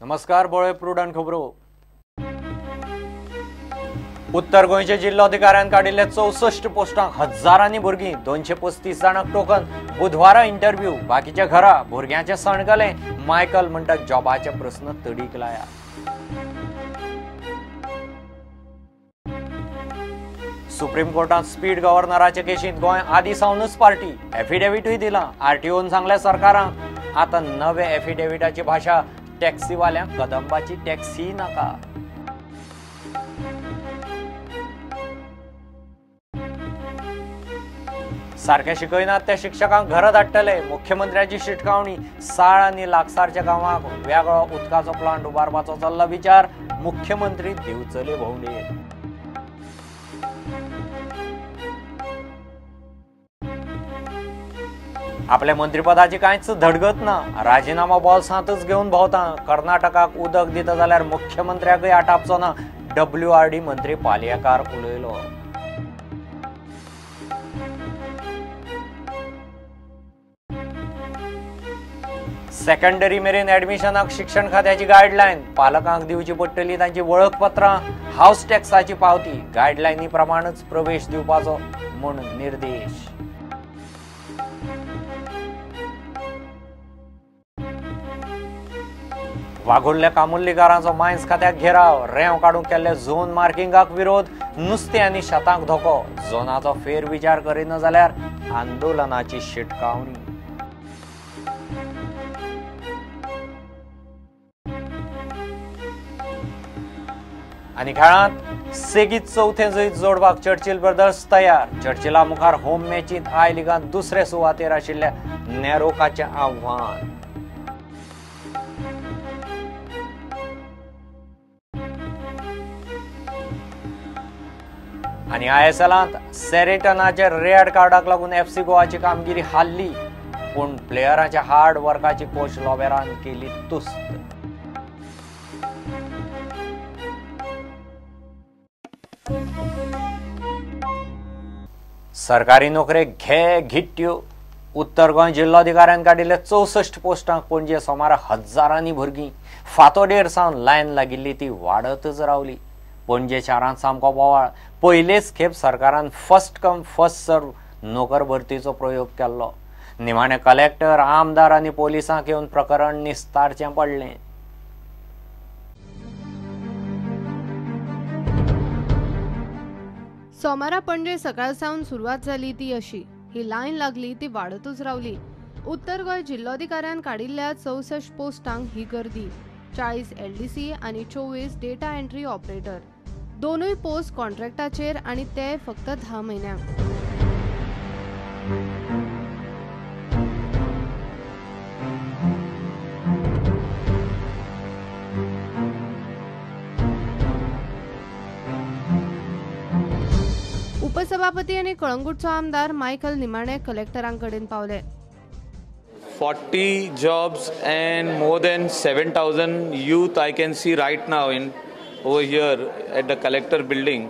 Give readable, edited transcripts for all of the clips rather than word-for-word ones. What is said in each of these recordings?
नमस्कार, बोळे प्रुडंट खबरो. उत्तर गोंयच्या जिल्लोधिकाऱ्यान काडिल्ल्या 64 पोस्टांक हजारांनी भुरगीं, 235 जाणांक टोकन. बुधवारा इंटरव्यू, बाकीच्या घरा. भुरग्यांचे सणकले. मायकल म्हणटा जॉबाचे प्रस्न तडीक लाया. सुप्रीम कोर्टात स्पीड गव्हर्नराचे केशींत गोंय आदी सावनूच पार्टी. एफिडेव्हिटूय दिलां. आरटीओन सांगलें सरकाराक आतां नवे एफिडेव्हिटाची भाशा. टॅक्सीवाल्यांक कदंबाची टॅक्सी नाका. सारकें शिकयनात त्या शिक्षकांक घरा धाडटले. मुख्यमंत्र्याची शिटकावणी. साळ आनी लागसारच्या गांवांक वेगळो उदकाचो प्लांट उबारपाचो चल्ला विचार. मुख्यमंत्री दिवचले भोंवडेर. आपल्या मंत्रीपदाची कांयच धडगत ना. राजीनामा बॉल्सांतच घेवन भोंवता. कर्नाटकाक उदक दिता जाल्यार मुख्यमंत्र्याकय आटापचो ना. WRD मंत्री पालयेकार उलयलो. सेकंडरी मेरेन ऍडमिशनाक शिक्षण खात्याची गायडलायन. पालकांक दिवची पडटली तांची वळखपत्रां, हावस टॅक्साची पावती. गायडलायनी प्रमाणच प्रवेश दिवपाचो म्हूण निर्देश. वाघुल्ल्या कामुल्लीकारांचो मायन्स खात्याक घेराव. रेंव काडूंक केल्ले झोन मार्किंगाक विरोध. नुस्तें आनी शेतांक धोको. झोनाचो फेरविचार करिना जाल्यार आंदोलनाची शिटकावणी. आनी खेळांत सेगीत चवथें जैत जोडपाक चर्चिल ब्रदर्स तयार. चर्चिला मुखार होम मॅचींत I लिगांत दुसरे सुवातेर आशिल्ल्या नेरोकाचें आव्हान. आनी ISLांत सेरेटनाच्या रेड कार्डाक लागून FC गोवाची कामगिरी हाल्ली, पूण प्लेयरांच्या हार्ड वर्काची कोच लोबेरान केली तुस्त. सरकारी नोकरेक घे घिट्ट्यो. उत्तर गोंय जिल्लोधिकाऱ्यान काडिल्ल्या 64 पोस्टांक पणजे सोमारा हजारांनी भुरगीं. फांतोडेर सावन लायन लागिल्ली ती वाडतच रावली. पणजे शारांत सामको बोवाळ. पयलेच खेप सरकारान फर्स्ट कम फर्स्ट सर्व नोकर भरतीचो प्रयोग केल्लो. निमाणे कलेक्टर, आमदार आनी पोलिसांक येवन प्रकरण निस्तारचें पडलें. सोमारा पणजे सकाळ सावन सुरवात जाली ती अशी. ही लायन लागली ती वाडतूच रावली. उत्तर गोंय जिल्लोधिकाऱ्यान काडिल्ल्या 64 पोस्टांक ही गर्दी. 40 LDC आनी 24 डेटा एंट्री ऑपरेटर. दोनूय पोस्ट कॉन्ट्रॅक्टाचेर आनी ते फक्त 10 म्हयन्यांक. उपसभापती आनी कळंगूटचो आमदार मायकल निमाणे कलेक्टरांकडेन पावले. 40 jobs and more than 7,000 youth I can see right now in over here at the collector building.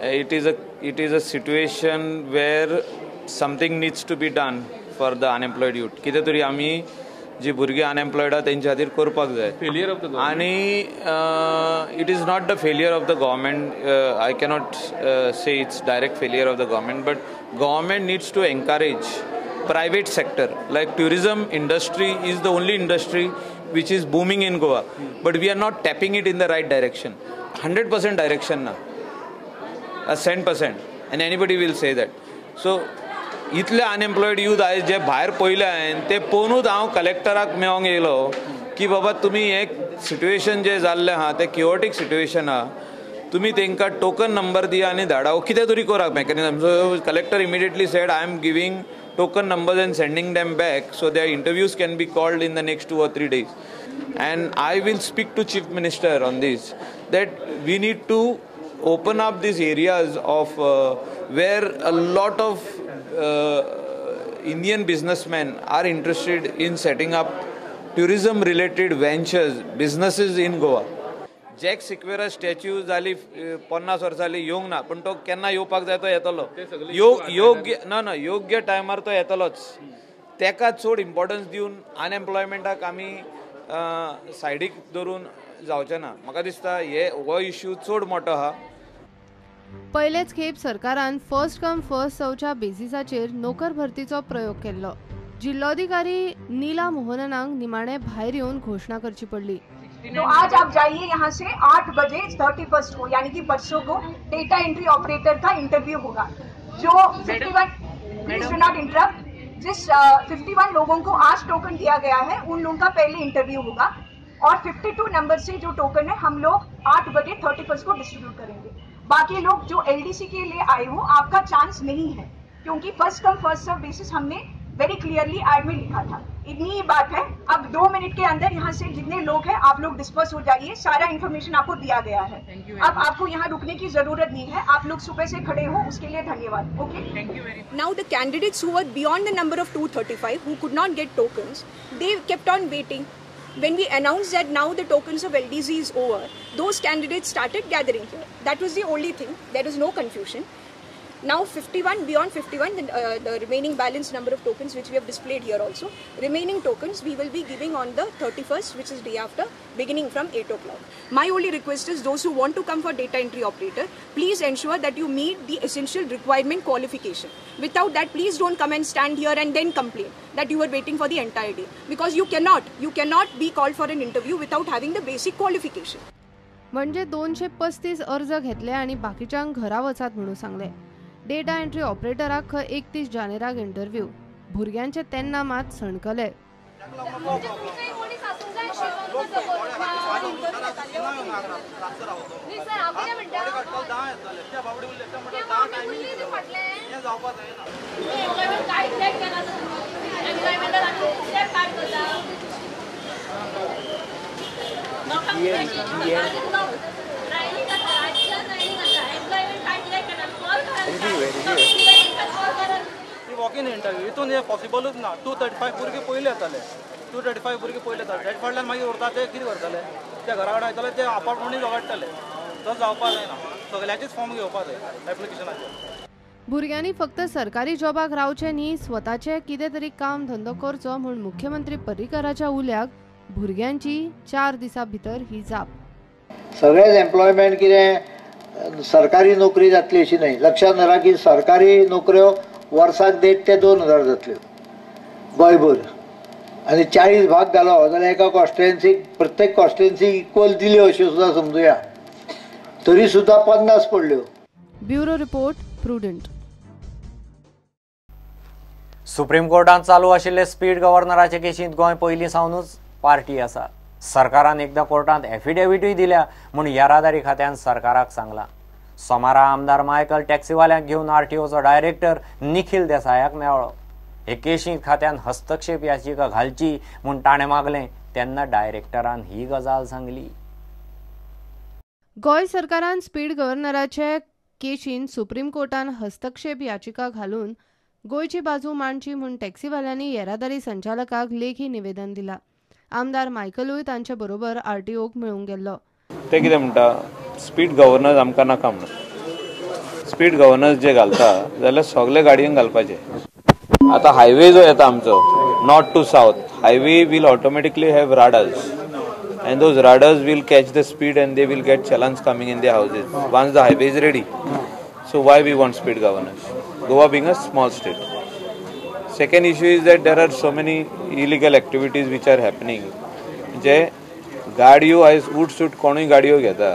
It is a situation where something needs to be done for the unemployed youth. कितें तरी आमी जी भुरगीं unemployed आहा तेंच्या खातीर करपाक जाय. Failure of the government. आनी it is not the failure of the government. I cannot say it's direct failure of the government, but government needs to encourage private sector. Like tourism industry is the only industry which is booming in Goa, but we are not tapping it in the right direction. 100% direction na, 100%, and anybody will say that. So इतले unemployed youth आयज जे भायर पळयले हांवें ते पळोवनूच हांव कलेक्टराक मेळोंक येयलो की बाबा तुमी एक सिट्युएशन जें जाल्लें आहा तें किओटीक सिट्युएशन आहा, तुमी तांकां टोकन नंबर दिया आनी धाडा, कितें तरी करात mechanism. So collector immediately said I am giving token numbers and sending them back so their interviews can be called in the next 2 or 3 days. And I will speak to Chief Minister on this, that we need to open up these areas of where a lot of Indian businessmen are interested in setting up tourism related ventures, businesses in Goa. Jack Sequeira statue जाली 50 वर्सां जाली येवंक ना, पूण तो केन्ना येवपाक जाय तो येतलो. योग्य ना ना योग्य टायमार तो येतलोच. तेका चड इम्पॉर्टन्स दिवन अनएम्प्लॉयमेंटाक आमी सायडीक धरून जावचें ना. म्हाका दिसता हे हो इश्यू चड मोठो आहा. पयलेच खेप सरकारान फर्स्ट कम फर्स्ट सर्वच्या बेसिसाचेर नोकर भरतीचो प्रयोग केल्लो. जिल्लोधिकारी नीला मोहननाक निमाणे भायर येवन घोषणा करची पडली. तो आज आप जाइए यहाँ से 8 बजे 31 को, यानी कि परसों को डेटा एंट्री ऑपरेटर का इंटरव्यू होगा. जो 51, प्लीज do not interrupt, जिस 51 लोगों को आज टोकन दिया गया है उन लोगों का पहले इंटरव्यू होगा और 52 नंबर से जो टोकन है हम लोग 8 बजे 31 को डिस्ट्रीब्यूट करेंगे. बाकी लोग जो एलडीसी के लिए आए हो आपका चांस नहीं है, क्योंकि first come first serve basis हमने वेरी क्लियरली एड में लिखा था. इतनी ही बात है. अब 2 मिनट के अंदर यहाँ से जितने लोग हैं आप लोग डिस्पर्स हो जाइए. सारा इन्फॉर्मेशन आपको दिया गया है. अब आपको यहाँ रुकने की जरूरत नहीं है. आप लोग सुबह से खड़े हो, उसके लिए धन्यवाद. Okay, thank you very much. Now the candidates who were beyond the number of 235 who could not get tokens, they kept on waiting. When we announced that now the tokens of LDC is over, those candidates started gathering here. That was the only thing. There is no confusion. Now 51, beyond 51, the remaining balance number of tokens which we have displayed here also, remaining tokens we will be giving on the 31st, which is day after, beginning from 8 o'clock. My only request is those who want to come for data entry operator, please ensure that you meet the essential requirement qualification. Without that, please don't come and stand here and then complain that you were waiting for the entire day, because you cannot be called for an interview without having the basic qualification. म्हणजे 235 अर्ज घेतले आणि बाकीच्यांक घरा वचात म्हणून सांगले. Data entry ऑपरेटराक खंय 31 जानेराक interview. भुरग्यांचे तेन्ना मात सणकले. वॉक इन इंटरव्यू हितून हें पॉसिबलूच ना. 235 भुरगे पयले येताले, 235 भुरगे पयले येताले, तेजे फाटल्यान मागीर उरता ते कितें करतले, ते घरा कडेन वयतले, ते आपापणी झगडटले. तशें जावपाक जायना, सगळ्यांचीच फॉर्म घेवपाक जाय एप्लिकेशनाचे. भुरग्यांनी फक्त सरकारी जॉबाक रावचें न्ही, स्वताचें कितें तरी काम धंदो करचो म्हूण मुख्यमंत्री पर्रीकराच्या उल्याक भुरग्यांची 4 दिसां भितर ही जाप. सगळेच एम्प्लॉयमेंट कितें सरकारी नोकरी जातली अशी न्हय. लक्षात धरा की सरकारी नोकऱ्यो वर्साक 1.5 ते 2,000 जातल्यो गोंयभर, आनी 40 भाग घालो जाल्यार एका कॉन्स्टिट्युएन्सीक, प्रत्येक कॉन्स्टिट्युएन्सी इक्वल दिल्यो अश्यो सुद्दां समजुया, तरी सुद्दां 50 पडल्यो. Bureau report, Prudent. Supreme कोर्टात चालू आशिल्ले स्पीड गव्हर्नराचे केशींत गोंय पयलीं सावनूच पार्टी आसा. सरकारान एकदां कोर्टांत एफिडेविटूय दिल्या म्हूण येरादारी खात्यान सरकाराक सांगलां. सोमारा आमदार मायकल टॅक्सीवाल्यांक घेवन आरटीओचो डायरेक्टर निखिल देसायाक मेळ्ळो. हे केशींत खात्यान हस्तक्षेप याचिका घालची म्हूण ताणें मागलें तेन्ना डायरेक्टरान ही गजाल सांगली. गोंय सरकारान स्पीड गव्हर्नराचे केशीन सुप्रीम कोर्टान हस्तक्षेप याचिका घालून गोंयची बाजू मांडची म्हूण टॅक्सीवाल्यांनी येरादारी संचालकाक लेखी निवेदन दिला. आमदार मायकलूय तांचे बरोबर आरटीओक मेळूंक गेल्लो. ते कितें म्हणटा, स्पीड गव्हर्नर आमकां नाका म्हणून. स्पीड गव्हर्नर जे घालता जाल्यार सगळे गाडयेंक घालपाचे. आतां हायवे जो येता आमचो north to south highway will automatically have radars and those radars will catch the speed and they will get challans coming in the houses once the highway is ready. So why we want speed governors, Goa being a small state. Second issue is that there are so many illegal activities which are happening. जे गाडयो आयज उठसूट कोणूय गाडयो घेता,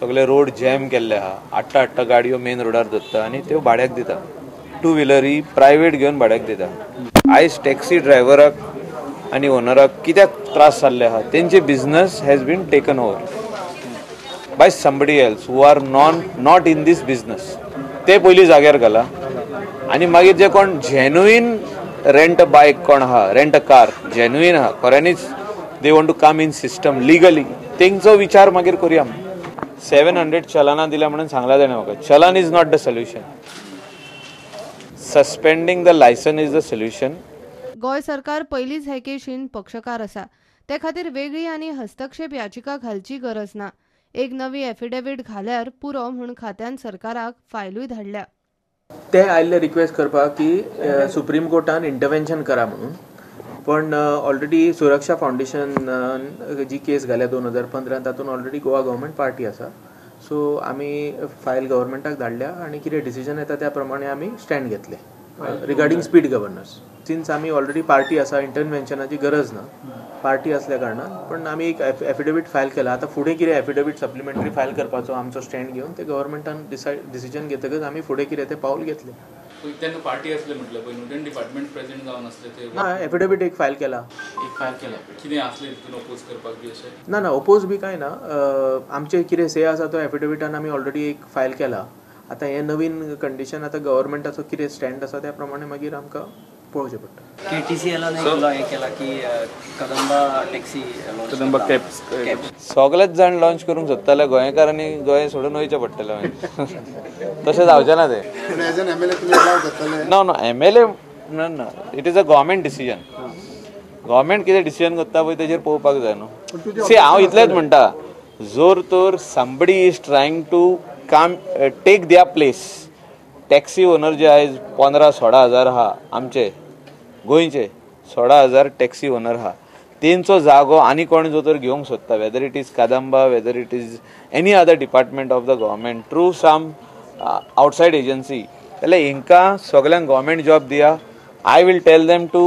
सगळे road jam केल्ले आहा, आठ्ठा आठ्ठा गाडयो main रोडार दवरता आनी त्यो भाड्याक दिता. टू व्हिलरी प्रायवेट घेवन भाड्याक दिता. आयज टॅक्सी ड्रायव्हराक आनी ओनराक कित्याक त्रास जाल्ले आहा, तेंचे business has been taken over by somebody else who are not in this business. ते पयलीं जाग्यार घाला आनी मागीर जे कोण जेन्युइन रेंट बायक कोण आहा, रेंट कार जेन्युइन आहा, खऱ्यांनीच they want to come in system legally, तेंचो विचार मागीर करुया. 700 चलनां दिल्या म्हणून सांगला ताणें म्हाका. Challan is not the solution, suspending the licence is the solution. Goa सरकार पयलींच हे केशीन पक्षकार आसा, ते खातीर वेगळी आनी हस्तक्षेप याचिका घालची गरज ना. एक नवी एफिडेवीट घाल्यार पुरो म्हूण खात्यान सरकाराक फायलूय धाडल्या. ते आयिल्ले रिक्वेस्ट करपाक की सुप्रीम कोर्टान इंटरवेन्शन करा म्हणून. पण ऑलरेडी सुरक्षा फावंडेशन जी केस घाल्या 2015 तातूंत ऑलरेडी गोवा गव्हर्मेंट पार्टी आसा. सो आमी फायल गव्हर्मेंटाक धाडल्या आनी कितें डिसिजन येता त्या प्रमाणे आमी स्टँड घेतले रिगार्डींग स्पीड गव्हर्नर्स. सिन्स आमी ऑलरेडी पार्टी आसा, इंटरवेन्शनाची गरज ना पार्टी असल्या कारणान, पण आमी एक एफिडेवीट फायल केला. आतां फुडें कितें एफिडेवीट सप्लिमेंटरी फायल करपाचो आमचो स्टँड घेवन ते गव्हर्मेंटान डिसिजन घेतकच आमी फुडें कितें तें पावल घेतलें. तेन्ना पार्टी असले म्हटलं पळय न्हू, तेन्ना डिपार्टमेंट प्रेझेंट जावन आसले ते ना एफिडेवीट एक फायल केला, एक फायल केला. कितें आसलें तितून ओपोज करपाक बी अशें ना? ना, ओपोज बी कांय ना. आमचें कितें से आसा तो एफिडेविटान आमी ऑलरेडी एक फायल केला. आतां हें नवीन कंडिशन, आतां गव्हर्मेंटाचो कितें स्टँड आसा त्या प्रमाणे मागीर आमकां पळोवचें पडटा. KTCL हे केला की कदंबा टॅक्सी, कदंबा कॅब्स सगळेच जाण लॉन्च करूंक सोदताले, गोंयकारांनी गोंय सोडून वयचें पडटलें मागीर. तशें जावचें ना तें. ना ना MLA ना ना, it is a government decision. Government कितें डिसिजन करता पळय तेजेर पळोवपाक जाय न्हू. सी, हांव इतलेंच म्हणटा, जोर तर somebody is trying to come take their place. Taxi owner जे आयज 15-16 हजार आहा, आमचे गोंयचे 16 हजार टॅक्सी ओनर आहा, तेंचो जागो आनी कोण जो तर घेवंक सोदता, whether it is Kadamba, whether it is any other department of the government through some outside agency, जाल्यार हेंकां सगल्यांक गव्हर्मेंट जॉब दिया. I will tell them to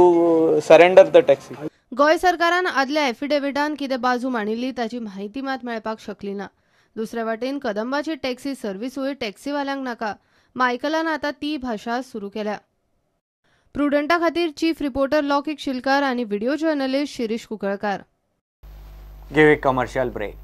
surrender the taxi. Goa सरकारान आदल्या एफिडेविटान कितें बाजू मांडिल्ली ताची म्हायती मात मेळपाक शकली ना. दुसरे वाटेन कदंबाची टॅक्सी सर्व्हिसूय टॅक्सीवाल्यांक नाका. मायकलान आतां ती भाशा सुरू केल्या. प्रुडंटा खातीर चीफ रिपोर्टर लौकिक शिलकार आनी व्हिडिओ जर्नलिस्ट शिरीष कुंकळकार. घेवया कमर्शियल ब्रेक.